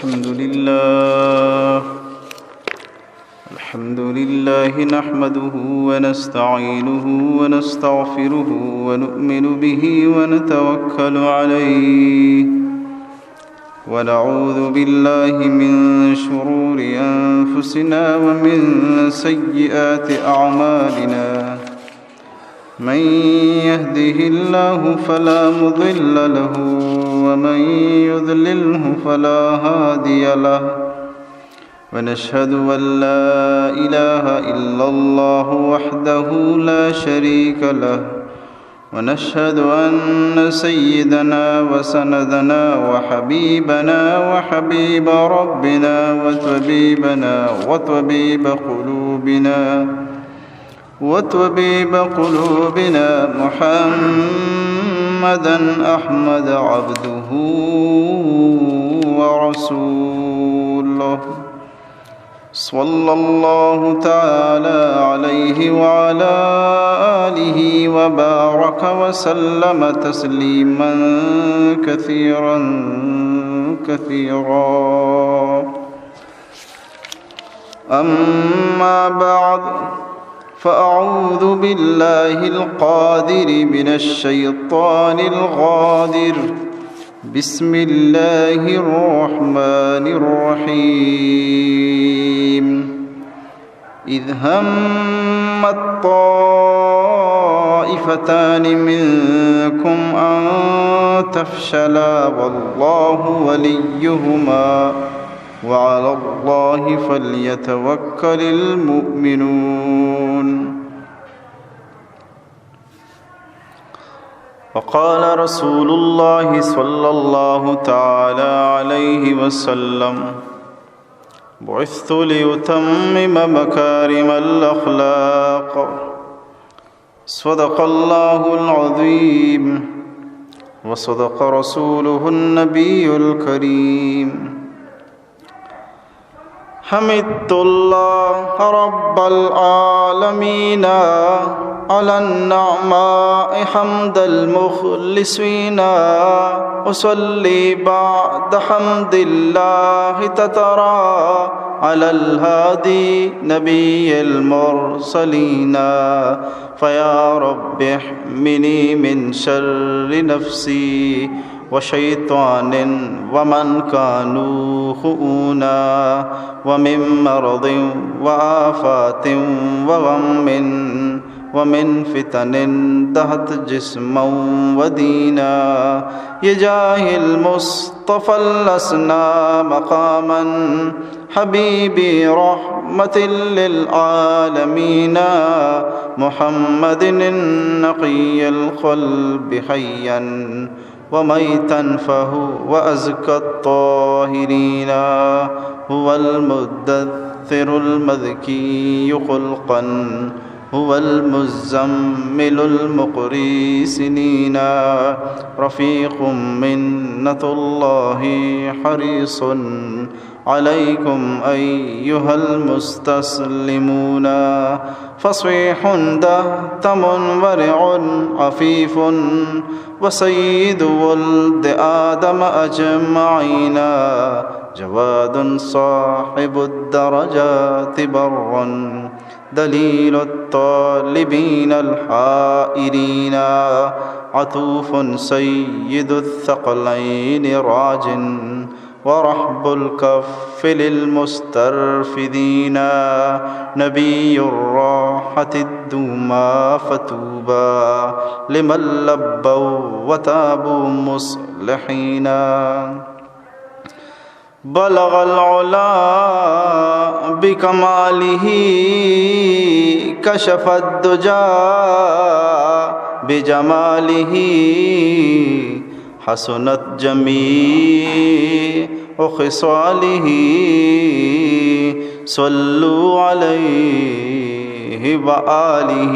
الحمد لله. الحمد لله نحمده ونستعينه ونستغفره ونؤمن به ونتوكل عليه، ونعوذ بالله من شرور أنفسنا ومن سيئات أعمالنا. من يهده الله فلا مضل له، ومن يضلله فلا هادي له. ونشهد أن لا إله إلا الله وحده لا شريك له، ونشهد أن سيدنا وسندنا وحبيبنا وحبيب ربنا وطبيبنا وطبيب قلوبنا وطبيب قلوبنا محمدا أحمد عبده ورسوله، صلى الله تعالى عليه وعلى آله وبارك وسلم تسليما كثيرا كثيرا. أما بعد، فأعوذ بالله القادر من الشيطان الغادر. بسم الله الرحمن الرحيم. إذ همت طائفتان منكم أن تفشلا والله وليهما وعلى الله فليتوكل المؤمنون. وقال رسول الله صلى الله تعالى عليه وسلم: بعثت لأتمم مكارم الأخلاق. صدق الله العظيم وصدق رسوله النبي الكريم. حمدت الله رب العالمين على النعماء حمد المخلصين. أصلي بعد حمد الله تترى على الهادي نبي المرسلين. فيا رب احمني من شر نفسي وشيطان ومن كانوا خؤونا، ومن مرض وآفات وغم، ومن فتن دهت جسما ودينا. بجاه المصطفى الأسنى مقاما، حبيبي رحمة للعالمين، محمد النقي القلب حيا وميتا فهو أزكى الطاهرين. هو المدثر المذكي خلقا، هو المزمل المقري سنينا. رفيق منة الله حريص عليكم أيها المستسلمون. فصيح دهتم ورع عفيف، وسيد ولد آدم أجمعين. جواد صاحب الدرجات بر، دليل الطالبين الحائرين. عطوف سيد الثقلين راج، ورحب الكف للمسترفدين. نبي الراحة الدوما، فطوبى لمن لبوا وتابوا مصلحين. بلغ العلا بكماله، كشف الدجى بجماله، حسنت جميع خصاله، صلوا عليه وآله.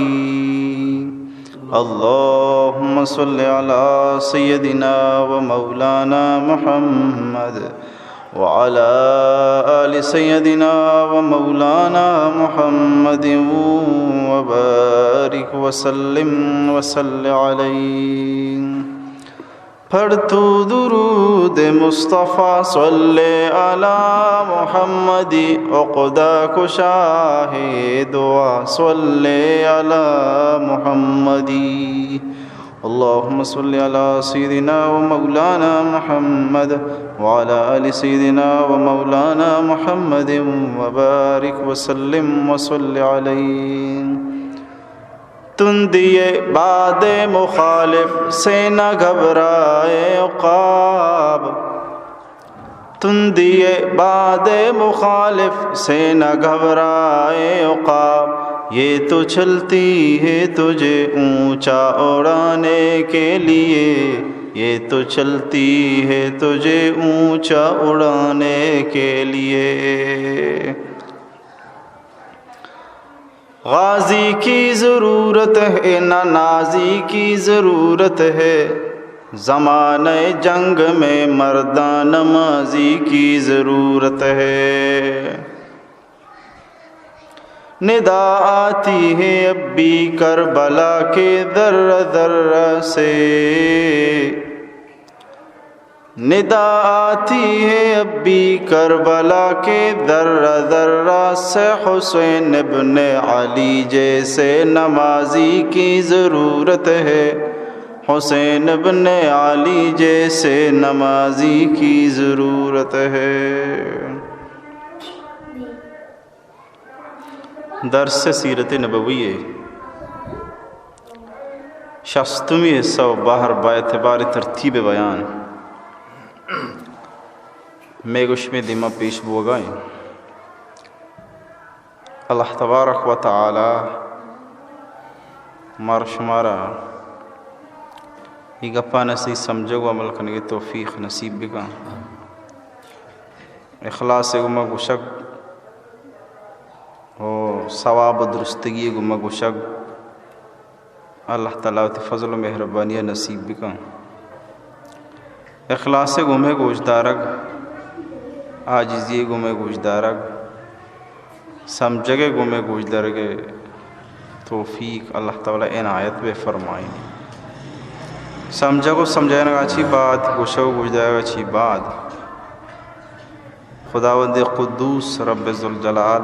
اللهم صل على سيدنا ومولانا محمد وعلى آل سيدنا ومولانا محمد وبارك وسلم وصل عليه. پڑھ تو درود مصطفیٰ، صلی علی محمد، عقدہ کشا ہے دعا، صلی علی محمد۔ اللهم صل على سيدنا ومولانا محمد وعلى آل سيدنا ومولانا محمد وبارك وسلم وصل عليه۔ تندی باد مخالف سے نہ گھبرائے عقاب، تندی باد مخالف سے نہ گھبرائے عقاب، یہ تو چلتی ہے تجھے اونچا اڑانے کے لیے، یہ تو چلتی ہے تجھے اونچا اڑانے کے لیے۔ غازی کی ضرورت ہے، نہ نازی کی ضرورت ہے، زمانۂ جنگ میں مردانہ ماضی کی ضرورت ہے۔ ندا آتی ہے اب بھی کربلا کے ذرہ ذرہ سے، ندا آتی ہے اب بھی کربلا کے ذرہ ذرہ سے، حسین ابن علی جیسے نمازی کی ضرورت ہے، حسین ابن علی جیسے نمازی کی ضرورت ہے۔ درس سیرت نبوی ءِ شستمی حصہ و بہر با اعتبار ترتیب بیان مئے گوشمے دیما پیش بوگا ایں۔ اللہ تبارک و تعالی مار شمارا اے گپاں صحیح سمجھگ و عمل کنگے توفیق نصیب بکن۔ اخلاص گما گوشگ و ثواب و درستگی گما گوشگ اللہ تعالی وتی فضل و مہربانی نصیب بکن۔ اخلاص گمے گوشدارگ، عاجزی گمے گوشدارگ، سمجھگ گمے گوشدارگ توفیق اللہ تعالی عنایت بہ فرمائیں۔ سمجھگ و سمجھائینگا چی بعد، گوشگ و گوشدارگا چی بعد، خداوند قدوس رب ذوالجلال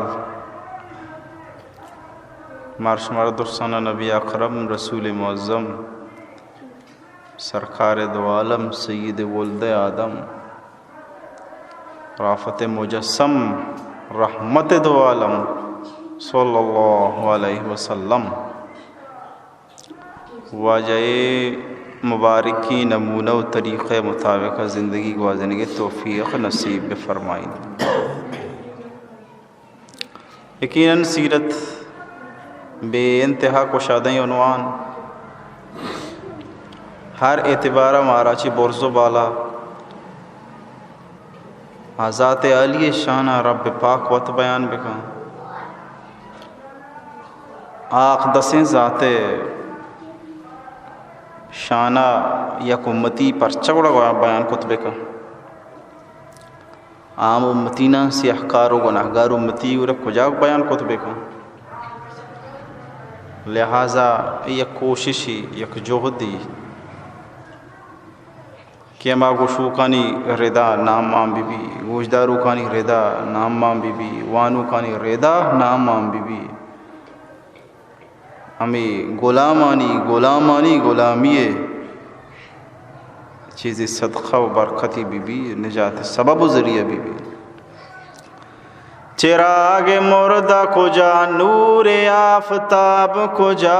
مار شمار درسانا نبی اکرم رسول معظم سرکار دو عالم سید ولد آدم رافت مجسم رحمت دو عالم صلی اللہ علیہ وسلم واجہ مبارکی نمونہ و طریقہ مطابق زندگی گوازینگے توفیق نصیب بفرمائیں۔ یقیناً سیرت بے انتہا کشادہیں عنوان، ہر اعتبارا مارا چی برز و بالا آ ذات عالی شانا رب پاک وت بیان بکن۔ آ اقدسیں ذات شانا یک امتی پرچہ گڑا بیان کت بکن۔ عام امتی نا، سیاہکار و گناہگار امتی گڑا کجا بیان کت بکن؟ لہذا یک کوششی، یک جہدی کہ ہما گوشوکانی ردا نام مان بہ بی، گوشداروکانی ردا نام مان بہ بی، وانوکانی ردا نام مان بہ بی۔ ہمے غلامانی، غلامانی غلامی ء چیزے صدقہ و برکتی بہ بی، نجات سبب و ذریعہ بہ بی۔ چراغ مردہ کجا، نور آفتاب کجا؟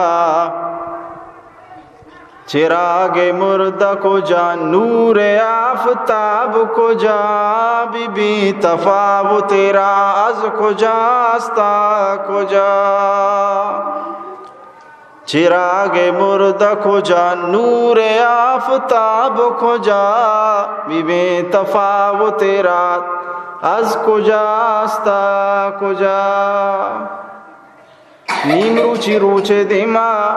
چراغ مردہ کجا، نور آفتاب کجا؟ بہ بی تفاوت را از کجاست تا کجا؟ چراغ مردہ کجا، نور آفتاب کجا؟ بہ بی تفاوت را از کجاست تا کجا؟ نیمروچی روچ ء دیما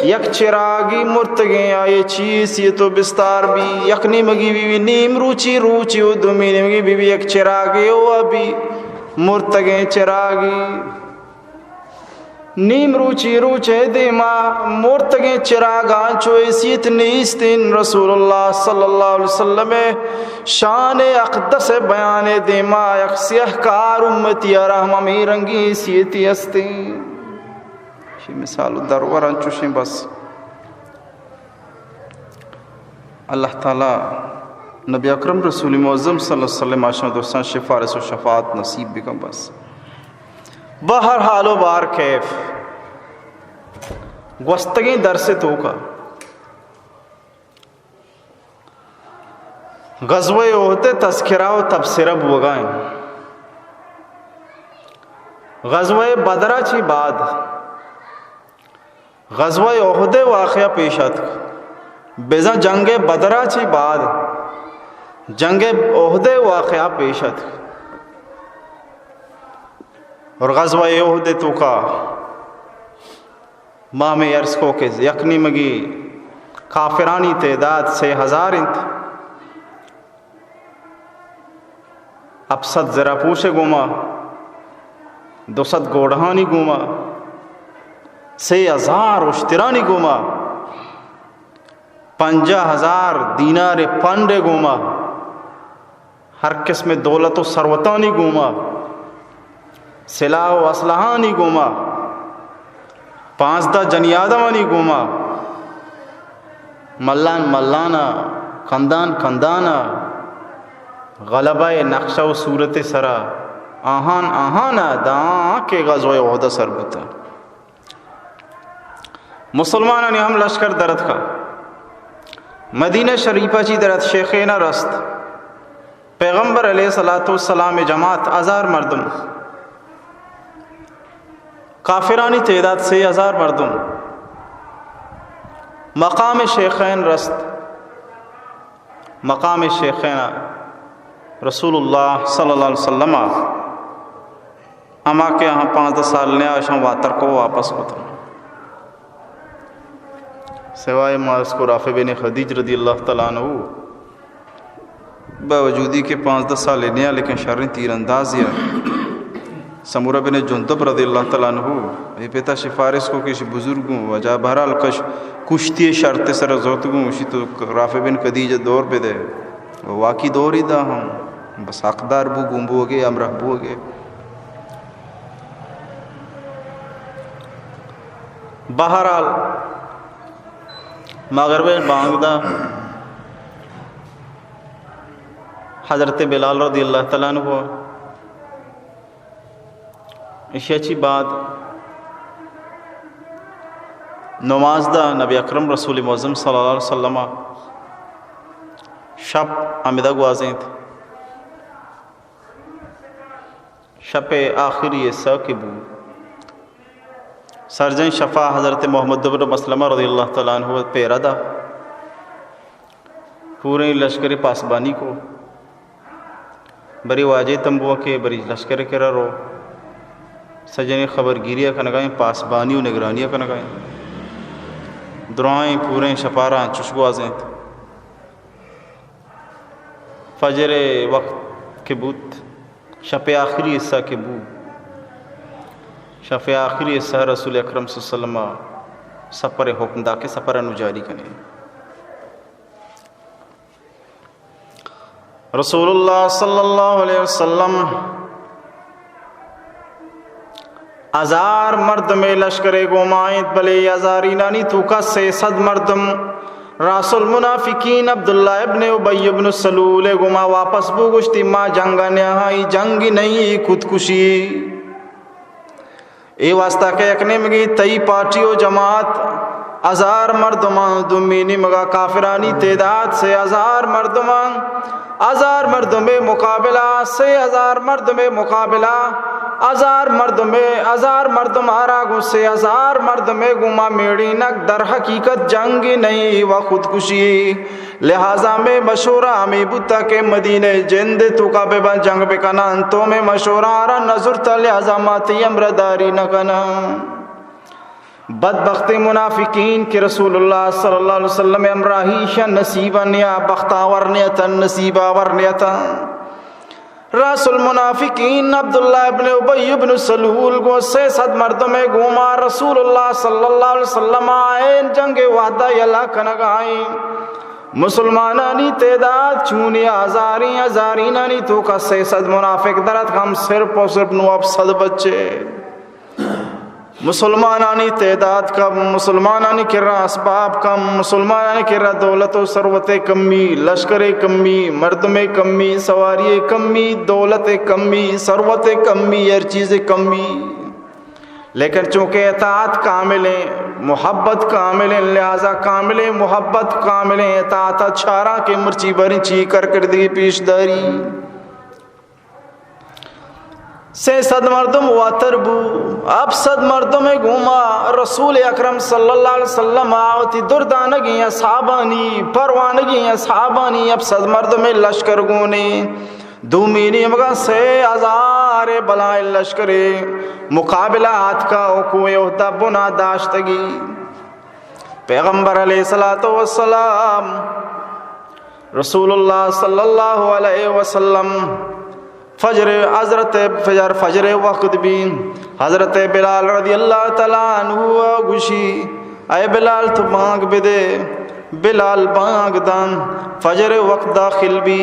یک چراگی مرتگیں، آئی چی حیثیت و بستار بی، یک نیمگی بی بی نیمروچی روچی و دومی نیمگی بی بی یک چراگے و ابی مرتگیں چراگی۔ نیم روچی روچ ءِ دیما مرتگیں چراگاں چو حیثیت نیست انت۔ رسول اللہ صلی اللہ علیہ وسلم ءِ شان اقدس ءِ بیان ءِ دیما یک سیاہ کار امتی ءَ را ہم ہمے رنگی حیثیتی است انت۔ شی مثال و درور انچوشیں بس۔ اللہ تعالی نبی اکرم رسول معظم صلی اللہ علیہ وسلم آشان دوستان شفارس و شفاعت نصیب بکن بس۔ بہر حال و بہر کیف گوستگیں درس توکا غزوہ احد تذکرہ و تبصرہ بوگا انت۔ غزوہ بدرہ چی بعد غزوہ احد ءِ واقعہ پیش اتک۔ بزاں جنگ بدر ءَ چہ بعد جنگ احد ءِ واقعہ پیش اتک۔ اور غزوہ احد ءِ توکا ما ہمے عرض کو کہ یک نیمگی کافرانی تعداد سے ہزار انت۔ ہپت سد زرہ پوش ءِ گوما، دو سد گوڑہانی گوما، سے ہزار اشترانی گوما، پنجاہ ہزار دینار ءِ پنڈ ءِ گوما، ہر قسم دولت و ثروتانی گوما، سلاح و اسلحہانی گوما، پانزدہ جنی آدمانی گوما، ملان ملانا، کندان کندانا، غلبہ ءِ نقشہ و صورت ءِ سرا آہان آہانا داں کہ غزوہ احد ءَ سر بوتا۔ مسلمانانی ہم لشکر درتکا، مدینہ شریفہ چی درت شیخینا رست۔ پیغمبر علیہ الصلوۃ والسلام ءِ جماعت ہزار مردم، کافرانی تعداد سے ہزار مردم، مقام شیخین رست۔ مقام شیخین رسول اللہ صلی اللہ علیہ وسلم ہما کہ آہاں پانزدہ سال نیا اشاں واتر کو واپس کت۔ سوائے ما اس کو رافع بن خدیج رضی اللہ تعالیٰ عنہ، باوجودی کہ پانزدہ سال نیا لیکن شریں تیر اندازی ہے۔ سمورہ بن جندب رضی اللہ تعالیٰ عنہ، اے پتا شفارس کو کہ اش بزرگ ہوں، وجہ بہرحال کش کشتی شرط سر زوت گوں، اشی تو رافع بن خدیج دور پہ دے۔ واقعی دوری دا ہم، بس حقدار بو گوں بوگے، ہمراہ بوگے۔ بہرحال، مغرب بانگ دا، حضرت بلال رضی اللہ تعالیٰ عنہ، اشیا چی بعد نماز دا نبی اکرم رسول معظم صلی اللہ علیہ وسلم شپ ہمدا گوازینت۔ شپ آخری حصہ کہ بو، سرجن شفا حضرت محمد بن مسلمہ رضی اللہ تعالیٰ عنہ پیرا دا، پوریں لشکر پاسبانی کو۔ بری واجہ تمبو کہ بری لشکر کرا رو، سجنی خبرگیری کنگا ایں، پاسبانی و نگرانی کنگا ایں۔ درائیں پوریں شپارا چش گوازینت۔ فجر وقت کہ بوت، شپ آخری حصہ کہ بو، شپ آخری حصہ رسول اکرم صلی اللہ علیہ وسلم سفر حکم دا کہ سفر انو جاری کنے۔ رسول اللہ صلی اللہ علیہ وسلم ہزار مردم لشکر گوما انت، بلے ہزارینانی توکا سے سد مردم راس المنافقین عبداللہ ابن ابی ابن سلول گوما واپس بو، گوشتی ما جنگ نیاہاں، ای جنگ نہیں، ای خودکشی۔ اے واسطہ کہ یک نیمگی تئی پارٹی و جماعت ہزار مردماں، دومی نیمگا کافرانی تعداد سے ہزار مردماں، ہزار مردم مقابلہ، سے ہزار مردم مقابلہ، ہزار مردم، ہزار مردم آرا گوں سے ہزار مردم گوما میڑینک، در حقیقت جنگ نہیں و خودکشی۔ لہذا مئے مشورہ ہمے بوتا کہ مدینہ جند توکا بہ بن جنگ بکنن، تو مئے مشورہ را نظرتا، لہذا ما تئی ہمراہ داری نکنن۔ بدبخت منافقین کہ رسول اللہ صلی اللہ علیہ وسلم ہمراہی شن نصیب نیا، بختاور نیتن، نصیب آور نیتن۔ رأس المنافقین عبداللہ ابن ابی ابن سلول گوں سئے سد مردمے گوما رسول اللہ صلی اللہ علیہ وسلم ءَ اے جنگ ءِ وہدا یلہ کنگ ءَ ایں۔ مسلمانانی تعداد چونی ہزاریں، ہزارینانی توکا سئے سد منافق در اتک، ہم صرف و صرف نو ہپت سد بچے۔ مسلمانانی تعداد کم، مسلمانانی کرا اسباب کم، مسلمانانی کرا دولت و ثروت کمی، لشکر کمی، مردم کمی، سواری کمی، دولت کمی، ثروت کمی، ہر چیز کمی۔ لیکن چونکہ اطاعت کامل ایں، محبت کامل ایں، لہذا کامل ایں، محبت کامل ایں، اطاعت چاراں کہ مرچی باریں چی کارکردگی پیش داری۔ سئے سد مردم واتر بو، ہپت سد مردم گوما رسول اکرم صلی اللہ علیہ وسلم ءَ وتی دردانگیں اصحابانی، پروانگیں اصحابانی ہپت سد مردم لشکر گون ایں۔ دومی نیمگا سئے ہزار بلائیں لشکرے مقابلہ آتکا و کوہ احد بنا داشتگی۔ پیغمبر علیہ الصلوۃ والسلام، رسول اللہ صلی اللہ علیہ وسلم، فجر، حضرت فجر، فجر وقت بی، حضرت بلال رضی اللہ تعالی عنہ گوشی، اے بلال، تو بانگ بدے۔ بلال بانگ دان، فجر وقت داخل بی۔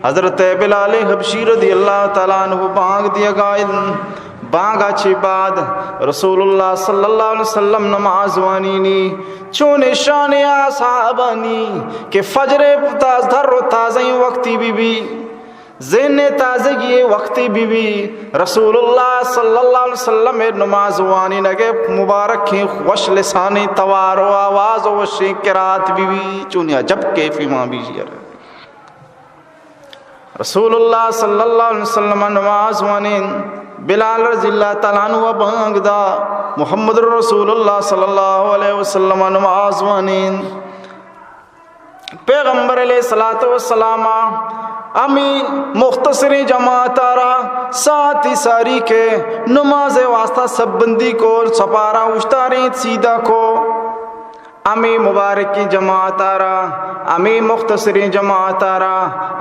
حضرت بلال حبشی رضی اللہ تعالی عنہ بانگ دیگا اِنت۔ بانگا چہ بعد رسول اللہ صلی اللہ علیہ وسلم نماز وانینی۔ چونیں شان اصحابانی کہ فجر تاز، تر و تازہیں وقتی بی بی، ذہن تازگی وقتی بی بی، رسول اللہ صلی اللہ علیہ وسلم نماز وانینگ مبارکیں خوش لسانیں توار و آواز و وشیں قرات بی بی، چونیں عجب کیفی ما بی۔ رسول اللہ صلی اللہ علیہ وسلم نماز وانین، بلال رضی اللہ تعالی عنہ بانگ دا، محمد رسول اللہ صلی اللہ علیہ وسلم نماز وانین۔ پیغمبر علیہ الصلوۃ والسلام ہمی مختصریں جماعت را ساعتی ساری کہ نماز واسطہ سب بندی کو، سپارا اشتاریں سیدھا کو۔ ہمے مبارکیں جماعت ءَ را، ہمے مختصریں جماعت ءَ را،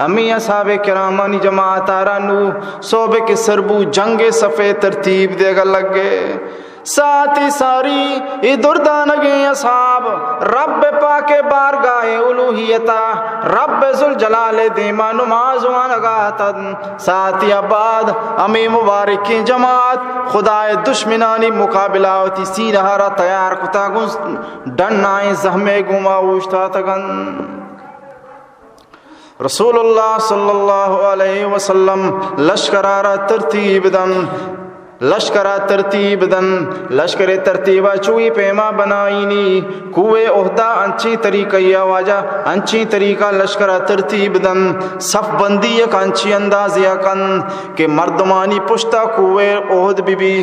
ہمے اصحاب کرامانی جماعت ءَ را نوں صحب کہ سر بو، جنگ ءِ صف ءِ ترتیب دیگ ءَ لگ ءَ۔ ساعتے ساری اے دردانگیں اصحاب رب پاک ءِ بارگاہ الوہیت ءَ، رب ذوالجلال ءِ دیما نماز وانگ ءَ اتنت۔ ساعتے ءَ بعد ہمے مبارکیں جماعت خدا ءِ دشمنانی مقابلہ ءَ وتی سینہ ءَ را تیار کتگ، گوں ڈنائیں زہمے گوما اوشتاتگ اَنت۔ رسول اللہ صلی اللہ علیہ وسلم لشکر ءَ را ترتیب دنت، لشکر ءَ ترتیب دنت، لشکر ءِ ترتیب ءَ چوئی پیما بنائینی۔ کوہ احد ءَ انچیں طریقہ ءَ واجہ، انچیں طریقہ لشکر ءَ ترتیب دنت، صف بندی یک انچیں اندازے ءَ کنت کہ مردمانی پشت ءَ کوہ احد بہ بی،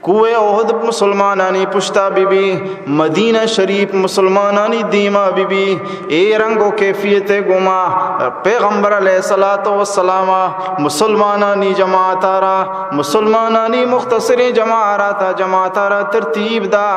کوہ احد مسلمانانی پشت ءَ بہ بی، مدینہ شریف مسلمانانی دیما بہ بی۔ اے رنگ و کیفیت ءَ گوما پیغمبر علیہ الصلوۃ والسلام ءَ مسلمانانی جماعت ءَ را، مسلمانانی مختصریں جماعت ءَ را، جماعت ءَ را ترتیب دا۔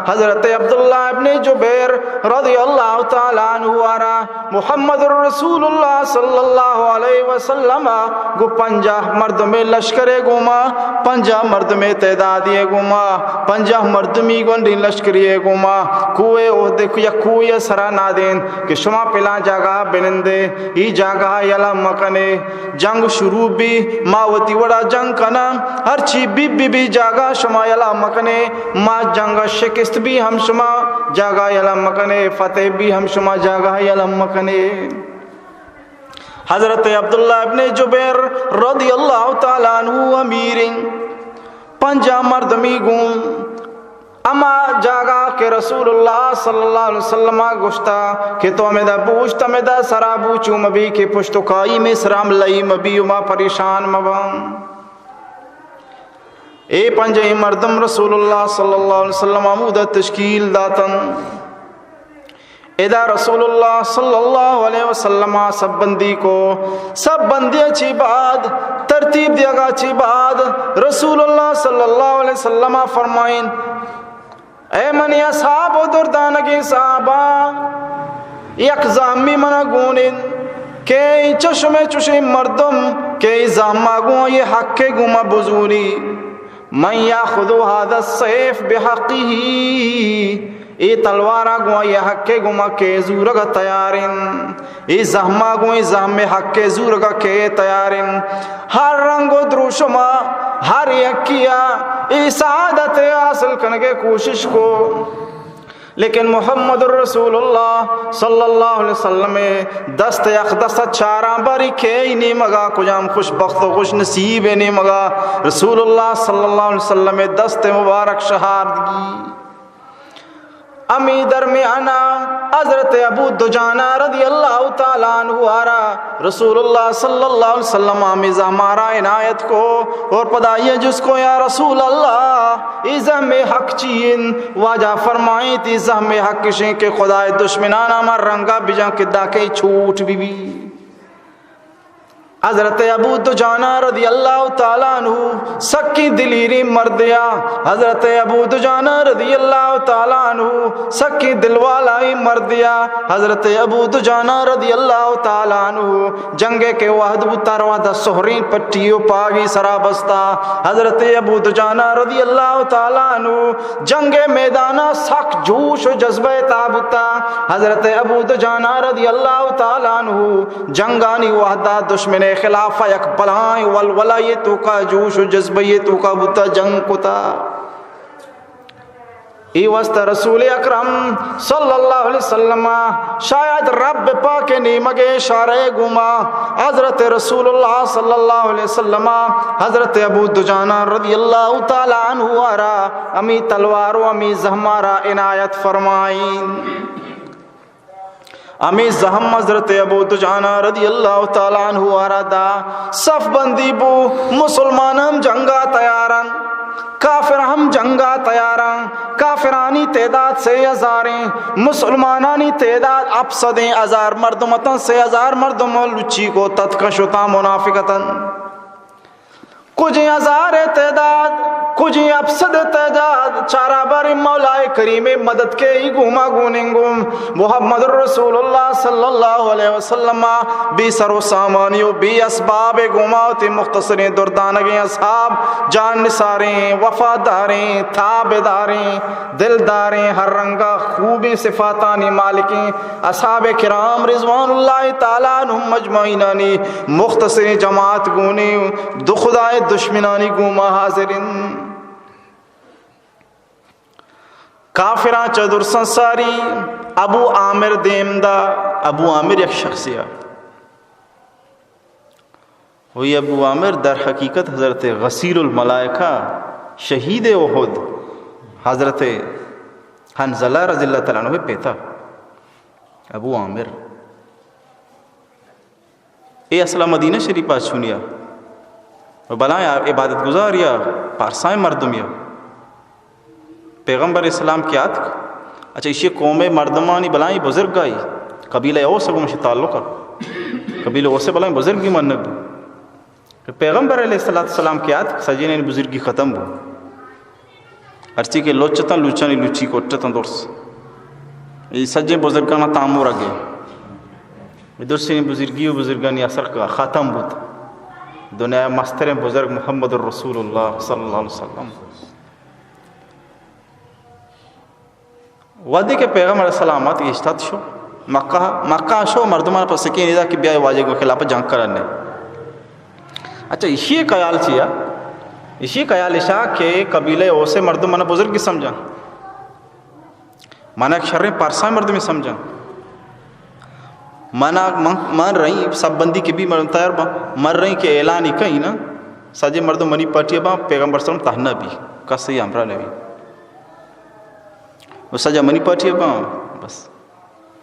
حضرت عبداللہ ابن جبیر رضی اللہ تعالی عنہ ءَ را محمد رسول اللہ صلی اللہ علیہ وسلم ءَ گوں پنجاہ مردمے لشکرے گوما، پنجاہ مردمے تعدادے گوما، پنجاہ مردمی گونڈیں لشکرے گوما کوہ احد ءِ یک کوہے ءِ سرا نادینت کہ شما پلان جاگہ ءَ بنندے، اے جاگہ ءَ یلہ مکنے۔ جنگ شروع بی، ما وتی وڑا جنگ کناں، ہرچی بی بی بی جاگہ شما یلہ مکنے، ما جنگ ءَ شکست بی ہم شما جاگہ یلہ مکنے، فتح بی ہم شما جاگہ یلہ مکنے۔ حضرت عبداللہ ابن جبیر رضی اللہ تعالی عنہ امیریں، پنجاہ مردمی گوں ہما جاگہ کہ رسول اللہ صلی اللہ علیہ وسلم ءَ گوشتا کہ تو ہمدا بوشت، ہمدا سرا بو، چو مبی کہ پشت و کائی مئے سرا حملہ ای مبی و ما پریشان مباں۔ اے پنجاہیں مردم رسول اللہ صلی اللہ علیہ وسلم ہمودا تشکیل داتن۔ ادا رسول اللہ صلی اللہ علیہ وسلم ءَ صف بندی کو۔ صف بندی ءَ چی بعد، ترتیب دیگا چی بعد، رسول اللہ صلی اللہ علیہ وسلم ءَ فرمائیں، اے منی اصحاب و دردانگیں صحابہ، یک زہمی منا گون انت کہ انچش مئے چشیں مردم کہ اے زہما گوں اے حق ء گوما بزوری، من یاخذ هذا السیف بحقه، اے تلوارا گوں اے حق ء گوما کہ زورگ ء تیار انت، اے زہما گوں اے زہم ء حق ء زورگ ء کہ تیار انت۔ ہر رنگ و دروشما ہر یکیا اے سعادت ء حاصل کنگ ء کوشش کو۔ لیکن محمد الرسول اللہ صلی اللہ علیہ وسلم ء دست اقدس ء چاراں باری کہ ای نیمگا کجام خوش بخت و خوش نصیب ء نیمگا رسول اللہ صلی اللہ علیہ وسلم ء دست مبارک شہاردگی۔ امی درمیانا حضرت ابو دجانہ رضی اللہ تعالی عنہ آرا رسول اللہ صلی اللہ علیہ وسلم ہمے زہمارا عنایت کو اور پدا یہ جس کو، یا رسول اللہ، اے زہم حق چی انت؟ واجہ فرمائیں، تی زہم حق شیں کہ خدائے دشمنان ہما رنگا بجان کہ داکہ چوٹ بی بی۔ حضرت ابو دجانہ رضی اللہ تعالی عنہ سکیں دلیریں مردیا، حضرت ابو دجانہ رضی اللہ تعالی عنہ سکیں دلوالائیں مردیا۔ حضرت ابو دجانہ رضی اللہ تعالی عنہ جنگے کہ وہد بوتا، روا دا سہریں پٹی و پاگی سرا بستا۔ حضرت ابو دجانہ رضی اللہ تعالی عنہ جنگ میدانا سک جوش و جذبہ تا بوتا۔ حضرت ابو دجانہ رضی اللہ تعالی عنہ جنگانی وہدا دشمن خلاف یک بلائیں ولولہ یہ توکا، جوش و جذبہ یہ توکا بوتا، جنگ کتا۔ ای واسطہ رسول اکرم صلی اللہ علیہ وسلم شاید رب پاک نیمگ اشارہ گوما حضرت رسول اللہ صلی اللہ علیہ وسلم حضرت ابو دجانہ رضی اللہ تعالی عنہ آرا امی تلوار و امی زہمارا عنایت فرمائیں۔ ہمے زہم حضرت ابو دجانہ رضی اللہ تعالی عنہ آرا دا۔ صف بندی بو، مسلمان ہم جنگا تیارن، کافر ہم جنگا تیارن۔ کافرانی تعداد سے ہزاریں، مسلمانانی تعداد ہپت صدیں۔ ہزار مردم اتن، سے ہزار مردم لچی کو تتکن شتاں منافق اتن۔ کجیں ہزار تعداد، کجیں ہپت صد تعداد، چارا بر مولا کریم مدد کے ای گوما گوننگو۔ محمد رسول اللہ صلی اللہ علیہ وسلم بے سر و سامانی و بے اسباب گوما وتی مختصریں دردانگیں اصحاب، جان نثاریں، وفاداریں، تابداریں، دلداریں، ہر رنگا خوبیں صفاتانی مالکیں اصحاب کرام رضوان اللہ تعالی عنہم اجمعینانی مختصریں جماعت گونیں دو خدائے دشمنانی گوما حاضر انت۔ کافراں چہ درساں ساری ابو عامر دیم دا۔ ابو عامر یک شخصے آ۔ وہی ابو عامر در حقیقت حضرت غسیل الملائکہ، شہید احد، حضرت حنظلہ رضی اللہ تعالی عنہ پتا ابو عامر۔ اے اصلا مدینہ شریف ء چونیا و بلائیں عبادت گزاریا، پارسائیں مردمیا۔ پیغمبر اسلام کہ آتک، اچھا، ایشی قوم مردمانی بلائیں بزرگ آئی، قبیلہ اوس گومش تعلق ء، قبیلہ اوس بلائیں بزرگی منگ بو۔ کہ پیغمبر علیہ الصلوۃ والسلام کہ آتک، سجینانی بزرگی ختم بو۔ ہرچی کہ لچ اتاں، لچانی لچی کٹتاں درس۔ اے سجیں بزرگانا تامور اگے۔ اے درسیں بزرگی و بزرگانی اثر کا ختم بوت۔ دنیا مستریں بزرگ محمد رسول اللہ صلی اللہ علیہ وسلم۔ وہدے کہ پیغمبر علیہ السلام ات، گیشتات شو مکہ، مکہ شو مردمان پر سکین ادا کہ بیائے واجہ کو خلاف جنگ کرنے۔ اچھا، ایشی خیال چیا؟ ایشی خیال اشا کہ قبیلہ اوسے مردم منا بزرگی سمجھا، منا ایک شریں پارسائیں مردمی سمجھا۔ منا، من، من رہی سب بندی کہ بھی مردم تیار با، من رہی کہ اعلان ہی کہیں نا، سجے مردم منی پارٹی با، پیغمبر صلی اللہ علیہ وسلم تہنا بھی، کس ہی ہمراہ نہ بھی۔ و سجا منی پارٹی با، بس۔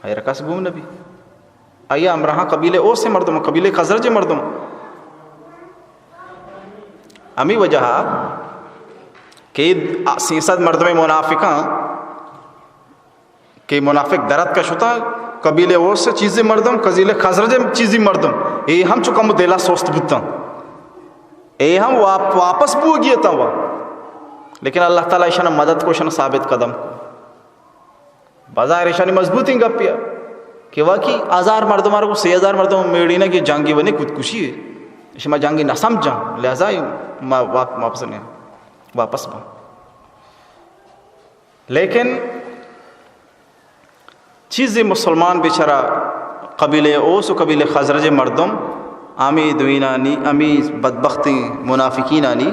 آئی را کس گوم نہ بی۔ آئی ہمراہاں قبیلہ اوس مردم، قبیلہ خزرج مردم۔ ہمی وجہ کہ سیصد مردم منافقاں کہ منافق درت کا شتا، قبیلہ اوس چیزی مردم، قبیلہ خزرج چیزی مردم، اے ہم چو کم دلا سوست بوتاں، اے ہم واپ-، واپس بوگی اتاں وا۔ لیکن اللہ تعالی ایشان مدد کو، ایشان ثابت قدم کو۔ بظاہر ایشانی مضبوطیں گپے ء کہ واقعی ہزار مردم ء رو، سے ہزار مردم میڑینگ ء جنگی ونے خودکشی ء۔ شما جنگی نہ سمجھاں، لہذا ما واپ-، واپس نہ، واپس باں۔ لیکن چیزے مسلمان بیچارہ قبیلہ اوس و قبیلہ خزرج مردم ہمے دوئینانی، ہمے بدبختیں منافقینانی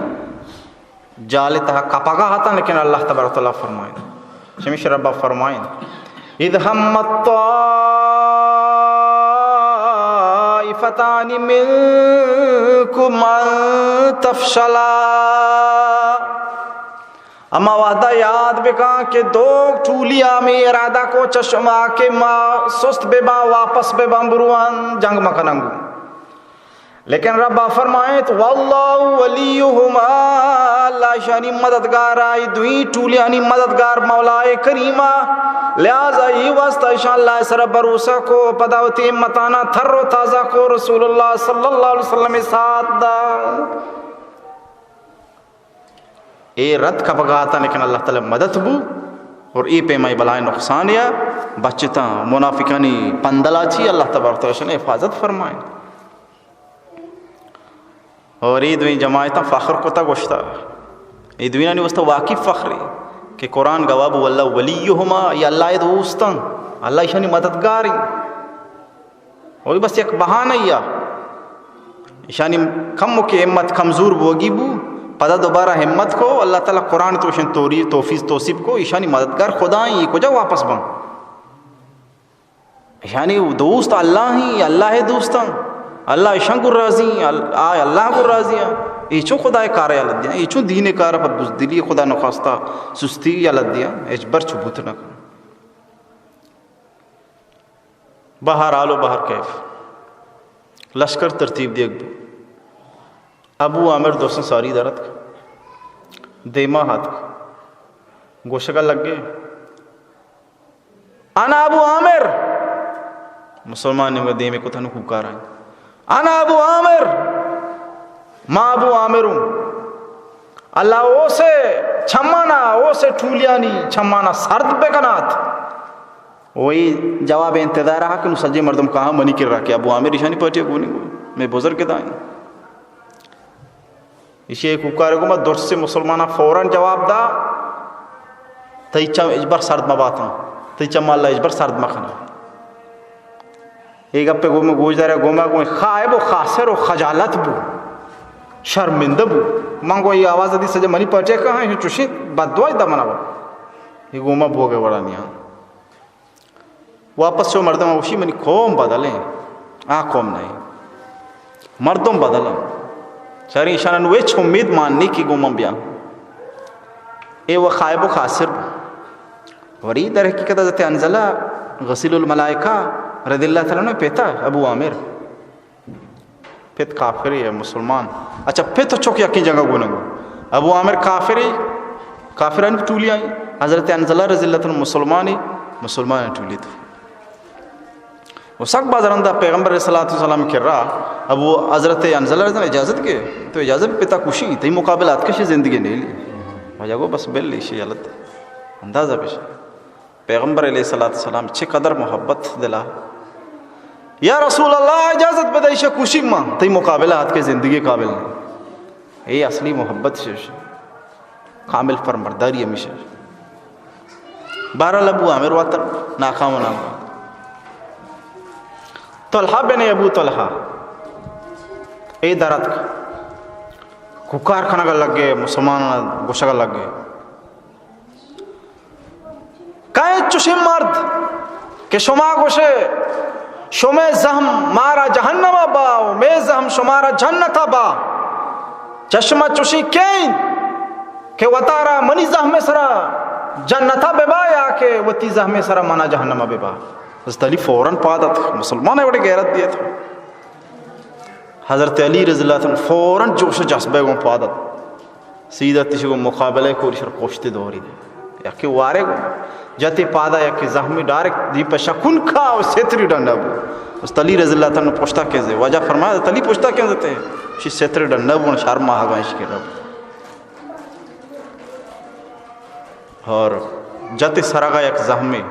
جال تہا کپگا اتاں، لیکن اللہ تبارک و تعالی فرمائیں، چمیش رب فرمائیں، اذ همت طائفتان منکم ان تفشلا۔ ہما وہدا یاد بکن کہ دو ٹولی ہمے ارادہ کو چہ شما کہ ما سست بباں، واپس بباں، بروان جنگ مکنن گوں۔ لیکن رب فرمائیت، واللہ ولیہما، اللہ اشانی مددگار، آئی دوئیں ٹولیانی مددگار مولائے کریمہ۔ لہذا ای واسطہ اشان اللہ سر بھروسہ کو، پدا وتی ہمتانا تر و تازہ کو، رسول اللہ صلی اللہ علیہ وسلم ساتھ دا۔ اے رد کپگا اتاں، لیکن اللہ تعالی مدد بو اور اے پیما اے بلائیں نقصان یا بچتاں۔ منافقانی پندلا چی اللہ تبارک و تعالی اشان حفاظت فرمائیں۔ اور اے دوئیں جماعتاں فخر کتا گوشتا، اے دوئینانی واسطہ واقعی فخرے کہ قرآن گواہ بو، واللہ ولیہما، اے اللہ دوستاں، اللہ اشانی مددگاریں۔ وہی بس یک بہانہ یا اشانی کم کہ ہمت کمزور بوگی بو، پدا دوبارہ ہمت کو، اللہ تعالی قرآن توشن توری توفیق توصیف کو، اشانی مددگار خدائیں، یہ کجا واپس بن؟ اشانی دوست اللہ ہیں، اللہ دوستاں، اللہ اشان کو راضی ہیں، ال-، آ اللہ کو راضی ہیں۔ یہ چون خدا کار یلہ دیا، یہ چون دین کار پر بزدلی خدا نخواستہ سستی یلہ دیا، اچ بر چو بوت نہ کن۔ بہر حال و بہر کیف لشکر ترتیب دیگ بو۔ ابو عامر دوسن ساری در اتک، دیما اتک، گوشگا لگے، انا ابو عامر۔ مسلمان نے دیمے کو تھنو کوکار آئیں، انا ابو عامر، ما ابو عامر ہوں۔ اللہ اوسے چمانا، اوسے ٹولیانی چمانا سرد بکنات۔ وہی جواب انتظار ہا کہ نو سجے مردم کہاں منی کرا کہ ابو عامر اشانی پارٹی گونی گو، میں بزرگ دائیں۔ ایشی کوکار گو ما درست مسلمانا فوراً جواب دا، تئی چم اجبر سرد مباتاں، تئی چم اللہ اجبر سرد مکھنا۔ اے گپے گو ما گوش دارا گو ما گو خائب و خاسر و خجالت بو، شرمندہ بو۔ من گو اے آواز دی سجے منی پارٹی کہاں چوشیں بددعائی دا منا با۔ اے گو ما بوگے وڑا نیاں۔ واپس چو مردم اوشی منی قوم بدلیں، آ قوم نہیں۔ مردم بدلیں۔ چاری اشانن وچ امید مان نہیں کہ گو من بیاں۔ اے و خائب و خاسر بو۔ وری در حقیقت حضرت حنظلہ غسیل الملائکہ رضی اللہ تعالی عنہ پتا ابو عامر۔ پت کافرے یا مسلمان؟ اچھا، پت و چک یکیں جنگا گونگ۔ ابو عامر کافرے، کافرانی ٹولی آئی۔ حضرت حنظلہ رضی اللہ تعالی عنہ مسلمانے، مسلمان ٹولی تو۔ و سک باز رندا پیغمبر علیہ الصلوۃ والسلام کرا ابو حضرت حنظلہ رضی اللہ عنہ اجازت کے، تو اجازت پتا کشی، تئی مقابلہ اتکشی زندگی نیلی۔ واجہ گو بس بل ایشی حالت اندازہ بش۔ پیغمبر علیہ الصلوۃ والسلام چہ قدر محبت دلا، یا رسول اللہ، اجازت بدے، ایشی کشی ما، تئی مقابلہ اتکے زندگی قابل نہیں۔ اے اصلی محبت شش، کامل فرمرداری ہمیشہ۔ بہرحال ابو عامر واتر ناکام نام۔ طلحہ بن ابو طلحہ اے درت کوکار کنگا لگے، مسلمان گوشگا لگے۔ کئے چوشیں مرد کہ شما گوشے، شمے زہم مارا جہنم با و مے زہم شمارا جنت با؟ چشمہ چوشیں کئے انت کہ وتارا منی زہم سرا جنت ببا یا کہ وتی زہم سرا منا جہنم ببا؟ حضرت علی فوراً پاد ات، مسلمان وڑے غیرت دیت۔ حضرت علی رضی اللہ تعالی عنہ فوراً جوش و جذبہ گوں پاد ات۔ سیدھا تیشی گوں مقابلہ کو، ایشر پشت دوری دے۔ یکے وارے گوں جتے پادا، یکے زخمی ڈائریکٹ دی پہ شکن کھا و ستری ڈنڈا بو۔ حضرت علی رضی اللہ تعالی عنہ پشتا کیزے۔ واجہ فرمایا، حضرت علی پشتا کیزے تے؟ شی ستری ڈنڈا بو، شرم آہگا اش کے رب۔ اور جتے سرگا یک زخمی،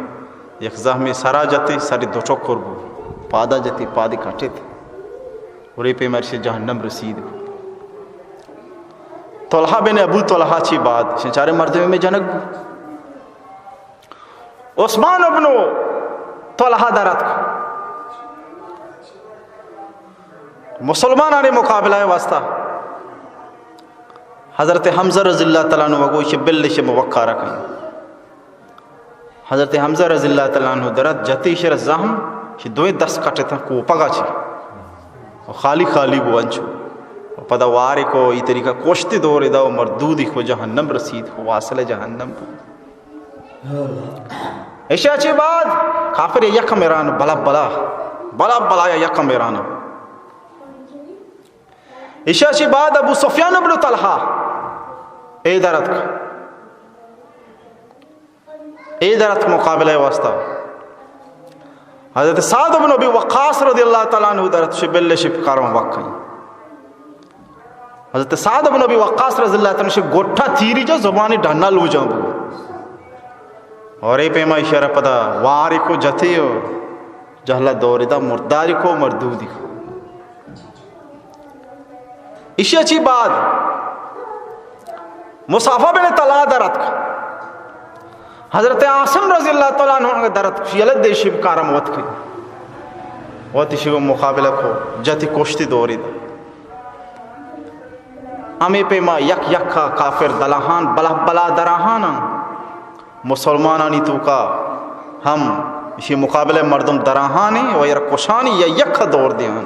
یک زخمی سرا جتے، سری دو ٹکر بو۔ پادا جتے، پادی کٹت۔ اور اے پیما ارشی جہنم رسید۔ طلحہ بن ابو طلحہ چی بعد، شن چارے مردم میں جنگ بو۔ عثمان ابن طلحہ درت مسلمانانی مقابلہ واسطہ۔ حضرت حمزہ رضی اللہ تعالیٰ عنہ وگو شی بل شی موقع رکھیں۔ حضرت حمزہ رضی اللہ تعالیٰ عنہ درت جتی شر زہم، شی دوئیں دست کٹتا کوپگا چی۔ و خالی خالی بو انچو۔ و پدا وارے کو ای طریقہ کوشتی دور دا و مردودی کو جہنم رسید، کو واصل جہنم بو۔ ایشا چی بعد کافر یک میران بلا بلا، بلا بلا یا یک میران۔ ایشا چی بعد ابو سفیان ابن طلحہ اے درت اے درت مقابلہ واسطہ۔ حضرت سعد بن ابی وقاص رضی اللہ تعالیٰ عنہ درت شی بل شی کارم وقت۔ حضرت سعد بن ابی وقاص رضی اللہ تعالیٰ عنہ شی گوٹھا تیری جو زبانی ڈھنا لو جان بو۔ اور اے پیما اشارہ پدا وارے کو جتے ہو۔ جہلا دور دا مرداری کو مردودی کو۔ ایشی چی بعد مصافہ بن طلحہ درت۔ حضرت عاصم رضی اللہ تعالیٰ عنہ درت، یلہ دیشی کارم وت کی۔ وتی شی مقابلہ کو جتی کوشتی دوری دا۔ ہمیں پیما یک یک کافر دلاہان بلا بلا دراہان مسلمانانی توکا ہم اشی مقابلہ مردم دراہانی و یر کشانی یا یک دور دیان۔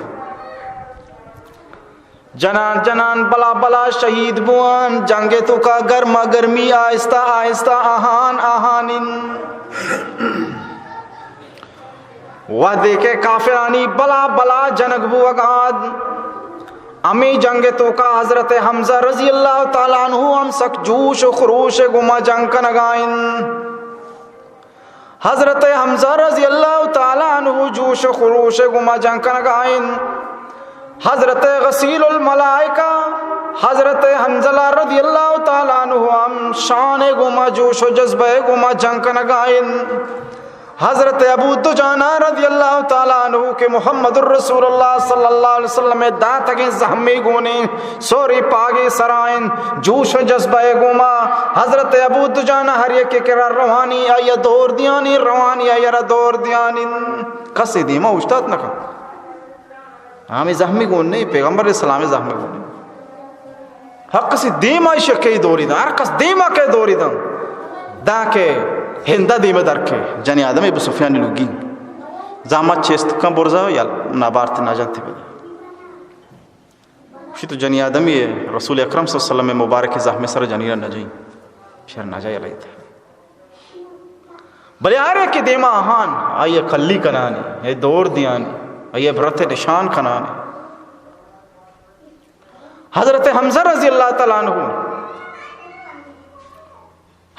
جنان جنان بلا بلا شہید بوان، جنگ توکا گرما گرمی آہستہ آہستہ آہان آہان ان۔ وہدے کہ کافرانی بلا بلا جنگ بوگاد، ہمیں جنگ توکا حضرت حمزہ رضی اللہ تعالیٰ عنہ ہم سک جوش و خروش گما جنگ کنگائن۔ حضرت حمزہ رضی اللہ تعالیٰ عنہ جوش و خروش گما جنگ کنگائن۔ حضرت غسیل الملائکہ، حضرت حنظلہ رضی اللہ تعالیٰ عنہ ہم شان گما جوش و جذبہ گما جنگ کنگائن۔ حضرت ابو دجانہ رضی اللہ تعالیٰ عنہ کہ محمد الرسول اللہ صلی اللہ علیہ وسلم داتگیں زہمی گونیں سوری پاگے سرائن جوش و جذبہ گوما حضرت ابو دجانہ ہر یکے کرا روانی آئی دور دیانی روانی آئی را دور دیانی۔ کسی دیما اوشتات نہ کن۔ ہمیں زہمی گون نہیں، پیغمبر علیہ السلام زہمی گون نہیں۔ ہر کسی دیما ایشی کئی دوری دن، ہر کس دیما کئی دوری دن۔ داں کہ ہندا دیما در کے جنی آدم ابو سفیان لوگی زامت چست کن برزا یا نبارت نہ جنتی بدا۔ شی تو جنی آدمی ہے، رسول اکرم صلی اللہ علیہ وسلم مبارک زہم سر جنی نہ جائیں، شر نہ جائے لیتا۔ بلے ہر یکے دیما آہان، آئی کلی کنانی، اے دور دیانی، آئی عبرت نشان کنانی۔ حضرت حمزہ رضی اللہ تعالیٰ عنہ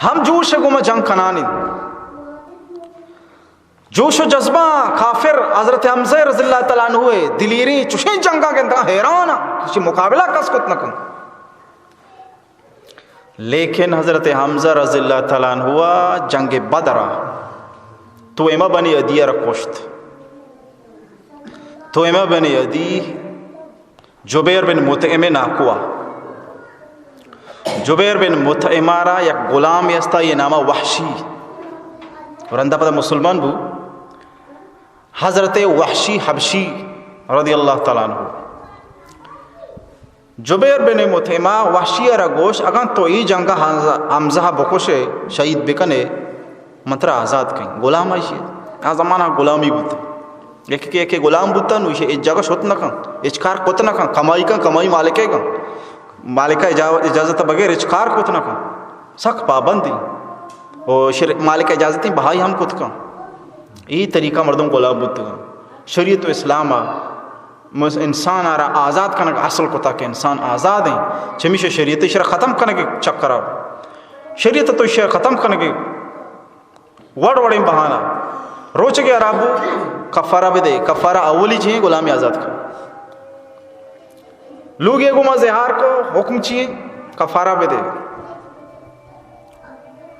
ہم جوش گوما جنگ کنانی۔ جوش و جذبہ کافر حضرت حمزہ رضی اللہ تعالیٰ عنہ دلیری چوشیں جنگا گندگا حیران، کسی مقابلہ کس کت نہ کن۔ لیکن حضرت حمزہ رضی اللہ تعالیٰ عنہ ء جنگ بدر ء تویمہ بن عدی ء را کشت۔ تویمہ بن عدی جبیر بن مطعم ء ناکو ء۔ جبیر بن مطعم ء را یک غلامے استا، یہ نام ء وحشی۔ رندا پدا مسلمان بو۔ حضرت وحشی حبشی رضی اللہ تعالیٰ عنہ۔ جبیر بن مطعمہ وحشی ء را گوش، اگاں تو ای جنگ ء حمزہ، حمزہ ء بکش ئے، شہید بکن ئے، من ترا آزاد کن۔ غلام ایشی ء۔ آ زمانہ غلامی بوت۔ یک کہ یک غلام بوت، نو ایشی ہچ جگہ شت نہ کن، ہچ کار کت نہ کن، کمائی کن، کمائی مالک ء کن۔ مالک ء اجا-، اجازت ء بغیر ہچ کار کت نہ کن۔ سک پابندی۔ او شر-، مالک ء اجازت بہائی ہم کت کن۔ ای طریقہ مردم غلام بوتگاں۔ شریعت و اسلام ء مس-، انسان ء را آزاد کنگ اصل کتا کہ انسان آزاد ہیں۔ چمیشہ شریعت اشرا ختم کنگ چکر ء۔ شریعت تو اشرا ختم کنگ وڑ وڑیں بہانہ۔ روچگے عرب کفارہ بدے، کفارہ اولی چی ہیں؟ غلامی آزاد کن۔ لوگے گوما زہار کو، حکم چی ہیں؟ کفارہ بدے۔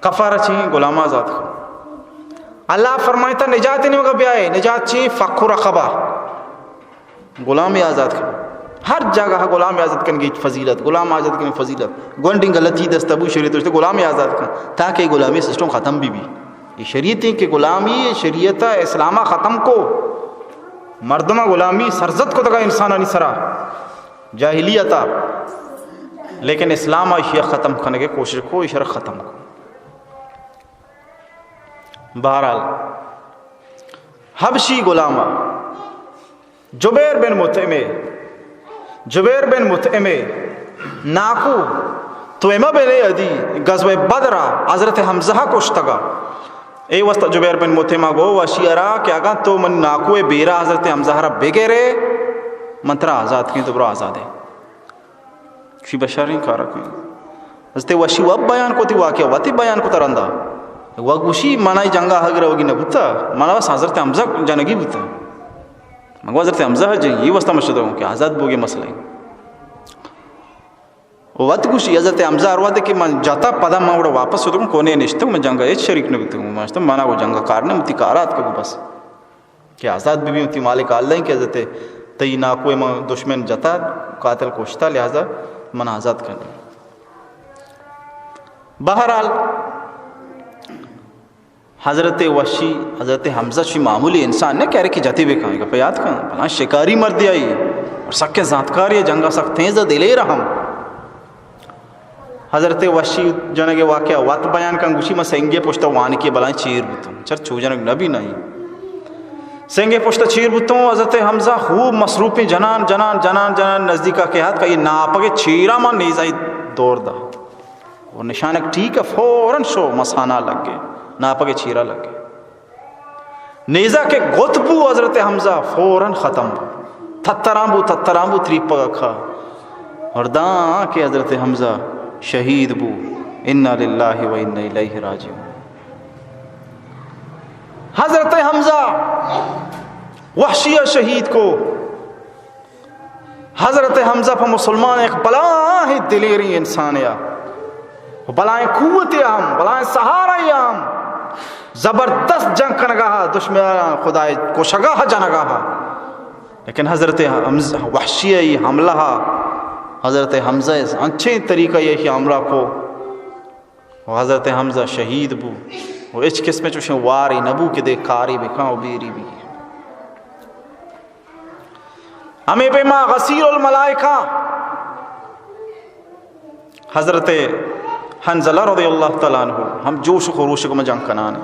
کفارہ چی ہیں؟ غلام آزاد کو۔ اللہ فرمائتا نجات نیمگا بیائے، نجات چی ہیں؟ فک رقبہ۔ غلام آزاد کن۔ ہر جاگہ غلام آزاد کنگی فضیلت، غلام آزاد کنگی فضیلت۔ گونڈیں غلطی دست ابو شریعت، غلام آزاد کن، تاکہ غلامی سسٹم ختم بی بی۔ یہ شریعت ہے کہ غلامی، شریعت اسلام ختم کو۔ مردم غلامی سرزد کو تگا انسانانی سرا، جاہلیتا، لیکن اسلام اشیا ختم کنگے کوشش کو، اشرا ختم کو۔ بہرحال، حبشی غلام جبیر بن مطعمے، جبیر بن مطعمے ناکو، تو اما بنے ادی غزوہ بدر حضرت حمزہ کشتگا۔ اے واسطہ جبیر بن مطعمہ گو وشی ارا کہ اگاں تو من ناکو بیرا حضرت حمزہ را بگرے، من ترا آزاد کیں، تو برو آزادے۔ شی بشریں کارا کن۔ حضرت وشی وب بیان کو، تی واقعہ وتی بیان کو ترندا۔ و گوشی، منا ای جنگا حق روگی نہ بوتا، منا بس حضرت حمزہ جنگی بوتا۔ مگو حضرت حمزہ جنگی، یہ واسطہ مشدہ ہوں کہ آزاد بوگے مسئلہ ہے۔ وت گوشی، حضرت حمزہ ہر وقت کہ من جاتا پدا من وڑا واپس شدگوں، کونے نشتوں، من جنگا ہچ شریک نہ بوتوں۔ من اشتم، منا وہ جنگا کار نہ، متی کارات کو بس۔ کہ آزاد بہ بی، وتی مالک ء اللہ ایں کہ حضرت تئی ناکو ء من دشمن جتا، قاتل کشتا، لہذا من آزاد کن۔ بہرحال، حضرت وشی، حضرت حمزہ چی معمولی انسان نہ کہ ہر کہ جتی بکن، گپ یاد کن، بلاں شکاری مردی آئی اور سکیں زانتکاری، جنگا سک تیز دلیر ہم۔ حضرت وشی جنگ واقعہ وت بیان کن، گوشی، من سنگے پشت وانکی بلائیں چیر بوتوں۔ چر چو جنگ نبی نہیں۔ سنگے پشت چیر بوتوں، حضرت حمزہ خوب مصروفیں، جنان، جنان، جنان، جنان، نزدیکا کہ ہاتھ کا یہ ناپگے چیرا من نیزائی دور دا۔ اور نشانک ٹھیک ہے، فوراً شو مسانا لگ گئے، ناپگے چیرا لگ گئے۔ نیزہ کہ گت بو حضرت حمزہ فوراً ختم بو۔ تھتران بو، تھتران بو، تریپگ کھا۔ اور داں کہ حضرت حمزہ شہید بو۔ انا للہ و انا الیہ راجعون۔ حضرت حمزہ وحشی شہید کو۔ حضرت حمزہ پہ مسلمان ایک بلاہیں دلیریں انسانے آ، بلاہیں قوتے ہم، بلاہیں سہارے ہم، زبردست جنگ کنگا ہا، دشمناں خدائے کشگا ہا، جنگا ہا۔ لیکن حضرت حمز-، وحشی ای حملہ ہا، حضرت حمزہ انچیں طریقہ یہ حملہ کو، و حضرت حمزہ شہید بو، و ہچ قسم چوشیں واری نبو کہ دے کاری بکن و بیری بی۔ ہمیں پیما غسیل الملائکہ حضرت حنزلہ رضی اللہ تعالیٰ عنہ ہم جوش و خروش گم جنگ کنان۔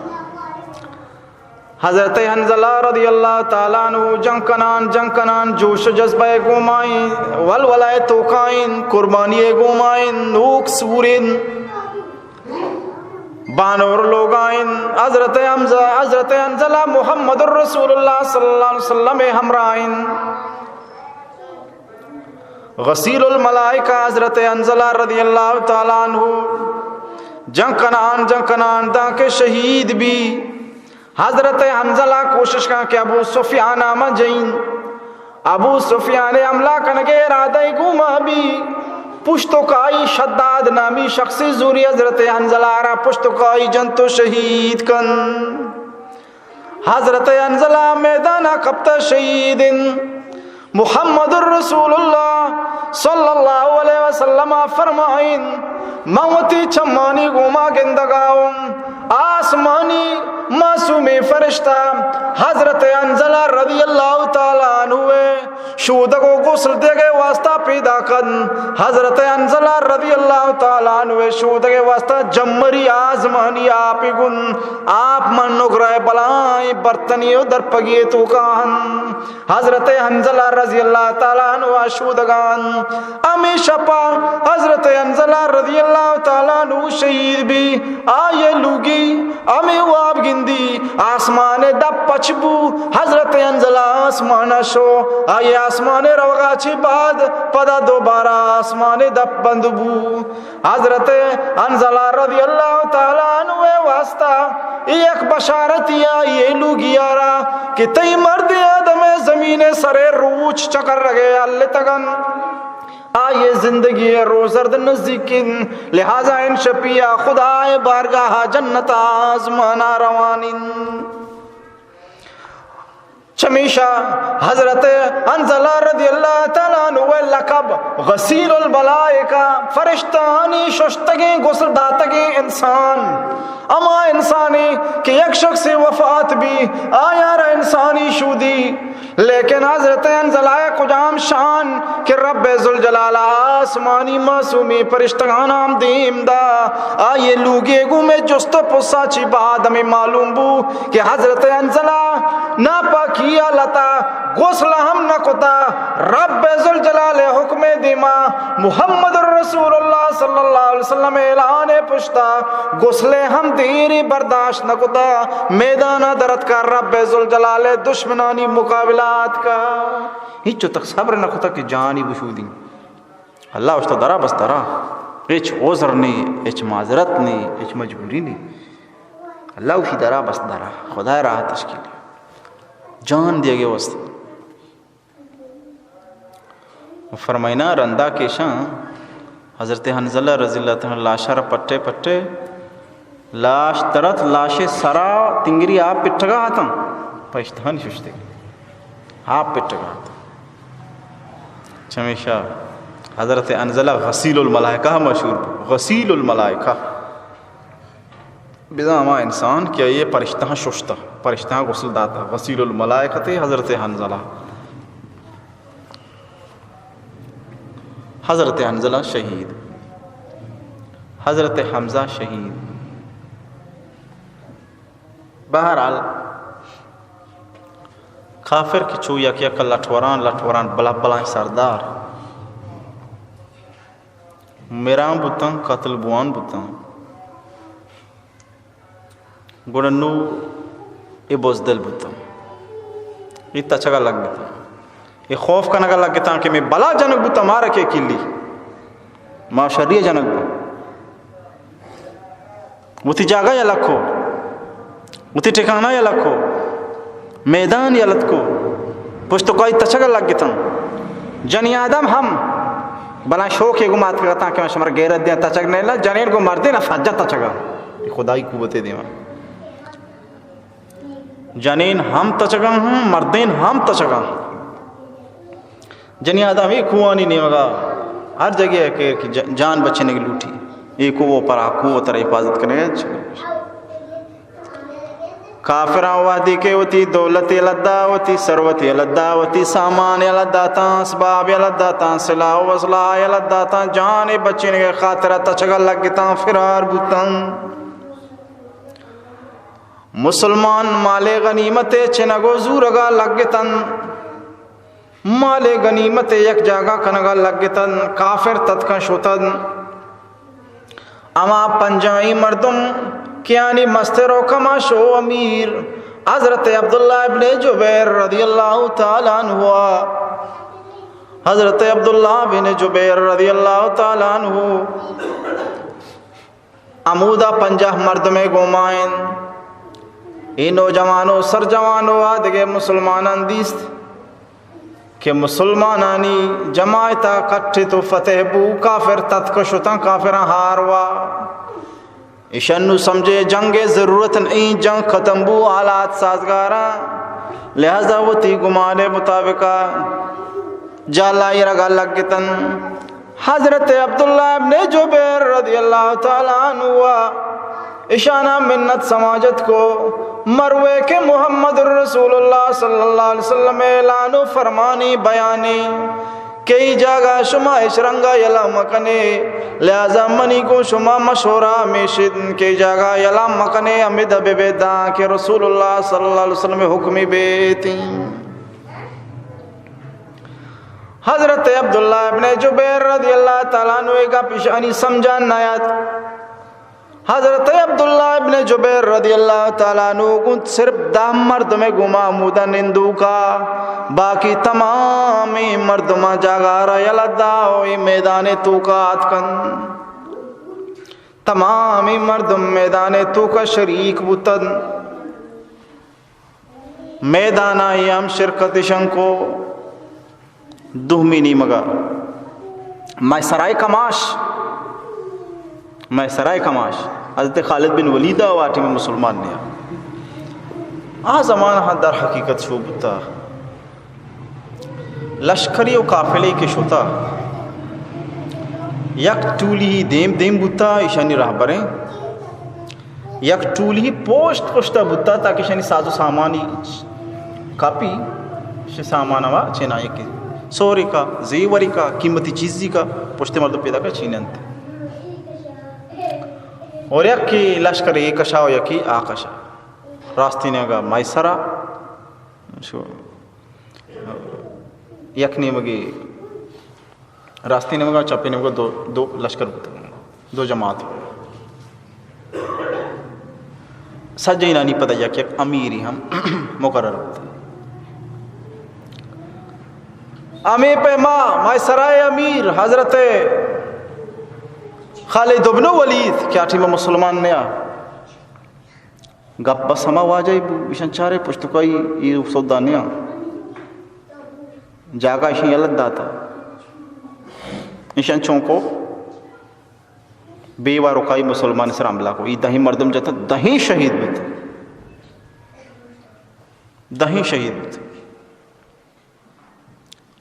حضرت حنزلہ رضی اللہ تعالیٰ عنہ جنگ کنان، جنگ کنان، جوش و جذبہ گومائیں، ولولہ توکائیں، قربانی گومائیں، نوک سوریں۔ بانور لوگائیں، حضرت حمزہ، حضرت حنزلہ محمد الرسول اللہ صلی اللہ علیہ وسلم ہمراہیں۔ غسیل الملائکہ حضرت حنزلہ رضی اللہ تعالیٰ عنہ جنگ کنان، جنگ کنان داں کہ شہید بی۔ حضرت حنزلہ کوشش کن کہ ابو سفیان آ من جئین۔ ابو سفیان حملہ کنگے ارادہ گوما بی۔ پشت و کائی شداد نامی شخصی زوری حضرت حنزلہ را پشت و کائی جنت و شہید کن۔ حضرت حنزلہ میدانا کپتہ شہید انت۔ محمد الرسول اللہ صلی اللہ علیہ وسلم فرمائیں، من وتی چمانی گوما گندگاؤں، آسمانی معصومیں فرشتہ حضرت حنزلہ رضی اللہ تعالیٰ عنہ شودگ و غسل دیگے واسطہ پیدا کن۔ حضرت حنزلہ رضی اللہ تعالیٰ عنہ شودگے واسطہ جمری آزمانی آپی گن، آپ من نگرہ بلائیں برتنی و درپگی توکا ہن۔ حضرت حنزلہ رضی اللہ تعالیٰ عنہ شودگان۔ ہمیں شپا حضرت حنزلہ رضی اللہ تعالیٰ عنہ شہید بی۔ آئیے لوگی ہمیں واب گندی، آسمان دپ پچ بو، حضرت حنزلہ آسمان شو، آئی آسمان روگا چی بعد پدا دوبارہ آسمان دپ بند بو۔ حضرت حنزلہ رضی اللہ تعالیٰ عنہ واسطہ یہ ایک بشارتی آئیے لوگی آرا کہ تئی مرد آدم زمین سرے روچ چکر رگے التگن۔ آئی زندگی روزرد نزیکین، لہذا ان شپیا خدائے بارگاہ جنت آزمانا روانین۔ چمیشا حضرت حنظلہ رضی اللہ تعالیٰ عنہ ءِ لقب غسیل الملائکہ، فرشتہانی ششتگیں، غسل داتگیں انسان، ہما انسانے کہ یک شخصے وفات بی، آیارا انسانی شودی، لیکن حضرت حنظلہ ءِ کجام شان کہ رب ذوالجلال ءَ آسمانی معصومیں فرشتگاناں ہم دیم دا۔ آئی ءِ لوگے گوں مئے جست ءُ پرسا چی بعد ہمے معلوم بو کہ حضرت حنظلہ ناپاکی ءِ حالت ءَ غسل ہم نہ کتا، رب ذوالجلال ءِ حکم ءِ دیما، محمد رسول اللہ صلی اللہ علیہ وسلم ءِ اعلان ءِ پشتا غسل ءَ ہم دیرے برداشت نہ کتا، میدان ءَ در اتکا، رب ذوالجلال ءِ دشمنانی مقابلہ ءَ اتکا۔ ہچو تک صبر نہ کتا کہ جانی بشودی۔ اللہ اشتا درا بس درا، ہچ عذر نی، ہچ معذرت نی، ہچ مجبوری نی۔ اللہ اشی درا بس درا، خدا ءِ راہ تشکیل۔ جان دیگے واسطے۔ فرمائنا رندا کیشاں حضرت حنظلہ رضی اللہ تعالیٰ عنہ لاشا را پٹے پٹے، لاش درت، لاشے سرا تنگری آپ پٹگا اتاں، پشتہانی ششتے آپ پٹگا اتاں۔ چمیشا حضرت حنظلہ غسیل الملائکہ مشہور بو، غسیل الملائکہ۔ بزاں ہما انسان کہ آئی ءَ پرشتہاں ششتہ، پرشتہاں غسل داتہ، غسیل الملائکہ تے حضرت حنظلہ۔ حضرت حنظلہ شہید، حضرت حمزہ شہید۔ بہرحال، کافر کہ چو یک یک لٹوران، لٹوران بلا بلائیں سردار، مران بوتاں، قتل بوان بوتاں۔ گڑا نوں اے بزدل بوتاں، اے تچگا لگتاں، اے خوف کنگا لگتاں کہ مئے بلا جنگ بوتاں، مارا کے کلی، ما شری جنگ بو۔ وتی جاگہ یلہ کو، وتی ٹھکانہ یلہ کو، میدان یلہ کو، پشت و کائی تچگ لگتاں۔ جنی آدم ہم بلاں شوکے گوں مات کتاں کہ من شمر غیرت دیاں، تچگ نیلا، جنین گوں مردین سجہ تچگا۔ خدائی قوت دیما۔ جنین ہم تچگاں ہم، مردین ہم تچگاں۔ جنی آدم اے کوہانی نیمگا ہر جگہ کہ، کہ ج-، جان بچینگ لوٹی۔ اے کوہ پر آ کوہ ترا حفاظت کنگ ءَ۔ کافراں وہدی کہ وتی دولت یلہ دا، وتی ثروت یلہ دا، وتی سامان یلہ داتاں، اسباب یلہ داتاں، سلاح و اسلحہ یلہ داتاں، جان بچینگ خاطرہ تچگا لگتاں، فرار بوتاں۔ مسلمان مال غنیمت چنگ و زورگا لگتن، مال غنیمت یک جاگہ کنگا لگتن، کافر تتکن شتن۔ ہما پنجاہی مردم کہ آنی مستر و کماش و امیر حضرت عبداللہ ابن جبیر رضی اللہ تعالی عنہ، حضرت عبداللہ بن جبیر رضی اللہ تعالی عنہ ہمودا پنجاہ مردمے گوما انت۔ اے نوجوان و سرجوان و آ دگہ مسلمانان دیست کہ مسلمانانی جماعتا کٹت و فتح بو، کافر تتک شتاں، کافراں ہار وا۔ ایشاں نوں سمجھے جنگ ءِ ضرورت نہ ایں، جنگ ختم بو، حالات سازگاراں، لہذا وتی گمان ءِ مطابقا جالا ایرگا لگتن۔ حضرت عبداللہ ابن جبیر رضی اللہ تعالی عنہ وا اشانا منت سماجت کو، مروے کہ محمد رسول اللہ صلی اللہ علیہ وسلم اعلان و فرمانی بیانی کہ ای جاگہ شما اش رنگا یلہ مکنے، لہذا منی گوں شما مشورہ ہمیش انت کہ ای جاگہ یلہ مکنے، ہمدا ببے داں کہ رسول اللہ صلی اللہ علیہ وسلم حکمی بیتیں۔ حضرت عبداللہ ابن جبیر رضی اللہ تعالی عنہ ءِ گپ اشانی سمجھان نیات۔ حضرت عبداللہ ابن جبیر رضی اللہ تعالی عنہ گوں صرف دہ مردم گوما ہمودا نندوکا، باقی تمامیں مردماں جاگہ را یلہ دا و اے میدان توکا آتکن۔ تمامیں مردم میدان توکا شریک بوتن۔ میدانا اے ہم شرکت اشان کو۔ دومی نیمگا مئے سرائے کماش، مئے سرائے کماش حضرت خالد بن ولید ءَ واٹی میں مسلمان نیا۔ آ زمانہ در حقیقت شو بوتا، لشکری و قافلے کہ شتا، یک ٹولی دیم دیم بوتا، ایشانی رہبریں، یک ٹولی پشت پشتا بوتا تاکہ ایشانی ساز و سامانی کپی، ایشی سامان ہوا چینا، یکی سوری کا، زیوری کا، قیمتی چیزی کا، پشت مردم پیدا کا چیننت۔ اور یکی لشکر اے کشا و یکی آ کشا۔ راستیں نیمگا مئے سرا، شو، یک نیمگے راستیں نیمگا، چپیں نیمگا دو، دو لشکر بوتگ، دو جماعت۔ سجینانی پدا یک یک امیری ہم مقرر بوت۔ ہمے پیما مئے سرائے امیر حضرت خالد ابن ولید کہ آ ٹیما مسلمان نیا، گپ بس ہما واجہ بو، ایشان چارے پشتکائی ای سودا نیا۔ جاگہ ایشان یلہ داتا۔ ایشان چونکو بے وار و کائی مسلمان سر حملہ کو۔ ای دہیں مردم جتا، دہیں شہید بیت۔ دہیں شہید بیت۔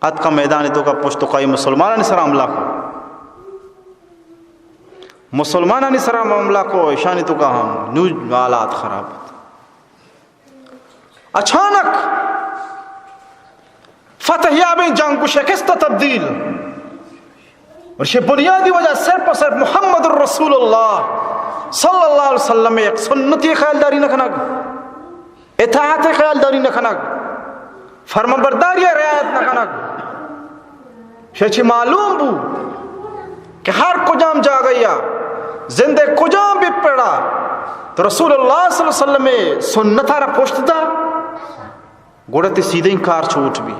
اتکا میدان توکا پشت و کائی مسلمانانی سر حملہ کو۔ مسلمانانی سر حملہ کو، ایشانی توکا ہم نو حالات خراب بیت۔ اچانک فتح یابیں جنگ و شکست تبدیل۔ اور یہ بنیادی وجہ صرف و صرف محمد رسول اللہ صلی اللہ علیہ وسلم یک سنتی خیال داری نہ کنگ، اطاعت خیال داری نہ کنگ، فرمانبرداری رعایت نہ کنگ۔ شہ چی معلوم بو کہ ہر کجام جاگہ یا زندے کجام بھی پڑا تو رسول اللہ صلی اللہ علیہ وسلم سنت را پشت دا، گڑا تی سیدھیں کار چوٹ بی،